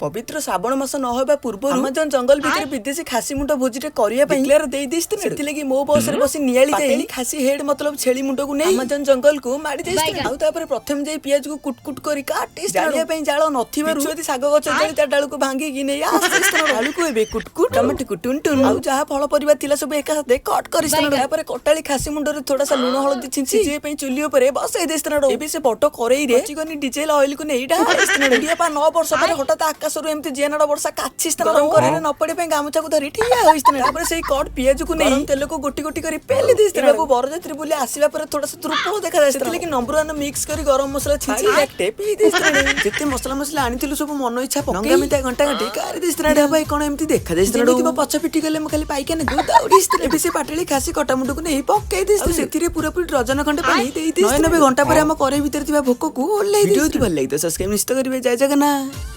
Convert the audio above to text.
ପବିତ୍ର ଶ୍ରାବଣ ମାସ ନ ହେବା ପୂର୍ବରୁ ଆମାଜନ ଜଙ୍ଗଲ ଭିତରେ ବିଦେଶୀ ଖାସି ମୁଣ୍ଡ ଭୋଜିଟେ କରିବା ପାଇଁ ଡିକ୍ଲେୟାର ଦେଇ ଦେଇଥିଲେ। ସେଥିଲାଗି ମୋ ବସରେ ବସି ନିଆଳି ଯାଇ ଖାସି ହେଡ୍, ମତଲବ ଛେଳି ମୁଣ୍ଡକୁ ନେଇ ଆମାଜନ ଜଙ୍ଗଲକୁ ମାଡ଼ି ଦେଇଥିଲେ। ଆଉ ତାପରେ ପ୍ରଥମେ ଯାଇ ପିଆଜକୁ କୁଟ କୁଟ କରି କାଟି, ଜାଳିବା ପାଇଁ ଜାଳ ନଥିବାରୁ ଯଦି ଶାଗ ଗଛ ଜାଳି ତା ଡାଳକୁ ଭାଙ୍ଗିକି ନେଇ ଆସିଥିଲେ। ଆଳୁକୁ ଏବେ କୁଟ କୁଟ, ଟମାଟୋକୁ ଟୁନ ଟୁନ, ଆଉ ଯାହା ଫଳ ପରିବା ଥିଲା ସବୁ ଏକା ସାଥେ କଟ୍ କରି, ତାପରେ କଟାଳି ଖାସି ମୁଣ୍ଡରେ ଥୋଡା ସା ଲୁଣ ହଳଦୀ ଛିଞ୍ଚି ସିଝେଇବା ପାଇଁ ଚୁଲି ଉପରେ ବସେଇ ଦେଇଥିଲେ। ଏବେ ସେ ବଡ କରେଇରେ ଚିକନି ଡିଜେଲ ଅଏଲକୁ ନେଇ ଢାଳି 9 ବର୍ଷ ପରେ ହଠାତ୍ ଆକାଶରୁ ଏମିତି ଜିଆନାଡ ବର୍ଷା କାଛି, ଗରମ କରେଇରେ ନ ପଡିବା ପାଇଁ ଗାମୁଛାକୁ ଧରି ଠିଆ ହୋଇଥିଲେ। ତାପରେ ସେଇ କଟ୍ ପିଆଜକୁ ନେଇ ତେଲକୁ ଗୋଟି ଗୋଟି କରି ପେଲି ଦେଇଥିଲେ। ବାବୁ ବରଯାତ୍ରୀ ବୁଲି ଆସିବା ପରେ ଥୋଡା ସା ଦୁର୍ବଳ ଦେଖାଯାଏ, ସେଥିଲାଗି ନମ୍ବର ୱାନ୍ ମିକ୍ସ କରି ଗରମ ମସଲା ଛିଞ୍ଚି ଗୋଟେ ପିଇ ଦେଇଥିଲେ। ଯେତେ ମସଲା ମସଲା ଆଣିଥିଲୁ ସବୁ ମନ ଇଚ୍ଛା ପକେଇ ମିତା ଘଣ୍ଟା ଘଣ୍ଟି କାରି ଦେଇଥିଲେ। ଭାଇ, କଣ ଏମିତି ଦେଖାଯାଇଥିଲା? ପଛ ପିଠି ଗଲେ ମୁଁ ଖାଲି ପାଇଖାନାକୁ ଦୌଡ଼ି। ଏବେ ସେ ପାଟଳି ଖାସି କଟା ମୁଣ୍ଡକୁ ନେଇ ପକେଇ ଦେଇଥିଲେ। ସେଥିରେ ପୁରାପୁରି ଡଜନ ଖଣ୍ଡେ ପାଣି ଦେଇ 90 ଘଣ୍ଟା ପରେ ଆମ କରେଇ ଭିତରେ ଥିବା ଭୋକକୁ ଓହ୍ଲେଇ। ଭିଡିଓ ଭଲ ଲାଗିବ, ସବସ୍କ୍ରାଇବ ନିଶ୍ଚିତ କରିବେ। ଜୟ ଜଗନ୍ନାଥ।